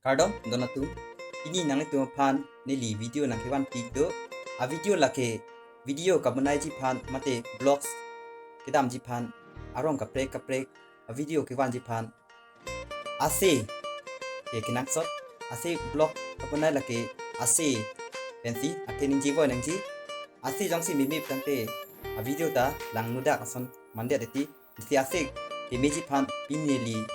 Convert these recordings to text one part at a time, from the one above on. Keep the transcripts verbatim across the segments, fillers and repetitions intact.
Kardom don atum, pini nanglitum aphan neli video nangkevanpi do. A video lake video kabonaiji aphan mate vlogs kedamji aphan, arong kaprek kaprek a video kevanji aphan. Ase ke kenangsot, ase vlog kabonai lake ase pensi athe ningje voi nangji. Ase jongsi meme tangte a video ta langnodak ason mandet eti. Isi ase kemeji aphan pini neli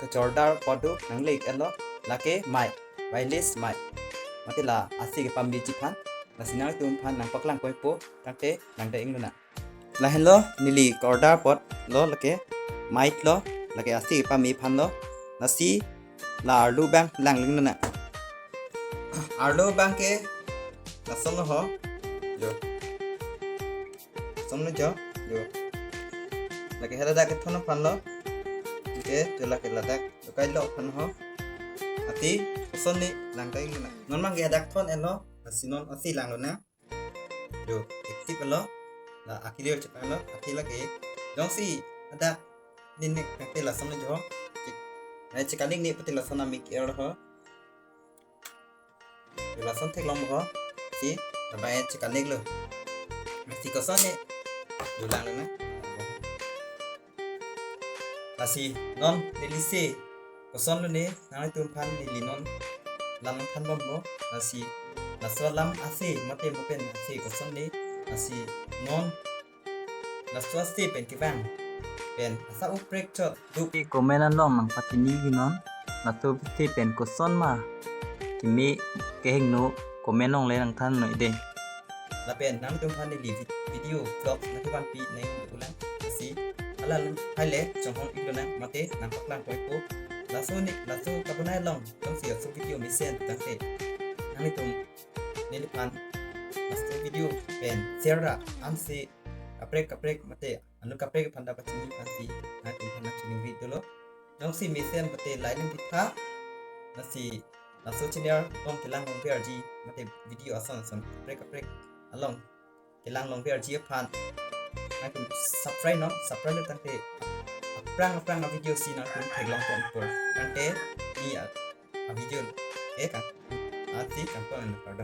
kachorder apot do, nangle iklo, lake mic, wireless mic. Mate la ase kepameji aphan, lasi nanglitum aphan nangpaklang poipo, tangte nangda inglonang. Lahenlo neli ka-order apotlo, lake mic lo, lake ase kepame aphanlo, lasi la arlo abang lang inglonang. Arlo abang ke lasonlo ho. Jo. Lasonlo jo. Jo. Lake haladak kethon aphanlo. Oke, jo lake ladak. Jo kailo aphan ho. Ati, kosonne langta inglonang. Non abang ke hadak thon-etlo. Lasi non ase langlonang. Jo, active lo. La a-clear chepanglo. Ati lake jongsi hadak ning ning tangte lasonlo jo. Chek. Nai chekaning ni pati lason a-mic er ho. Jo lason theklong ho. Si, tabai chekaning lo. Si kosonne. Jo langlonang. Lasi non neli ase kosonlone nanglitum aphan neli non lam nangthanbompo. Lasi laso alam ase mate mo pen ase kosonne, lasi non laso ase pen kevang pen asa uprek chot do. Comment along nangpachiniji non, laso ase pen koson ma keme kehingno comment along le nangthan noi de. Lapen nanglitum aphan neli vi-, video vlog nangkevanpi nang ulang. Lasi hala haile chonghong iklonang mate nangpaklang poipo. Laso ni, laso kabonai along jongsi laso video mesen tangte, nanglitum neliphan laso video pen share ra, ansi kaprek kaprek mate anu kaprek aphan ta pachini aphansi nanglitum aphan nangchiningri dolo. Jongsi mesen mate like nangpitha, lasi laso channel along kelang longverji mate video ason ason kaprek kaprek along kelang longverji aphan nangtum subscribe non, subscribe lo tangte aphrang aphrang a-video si nangtum theklong ponpo. Tangte ni a, a-video ke kan ati kan pon na kardom.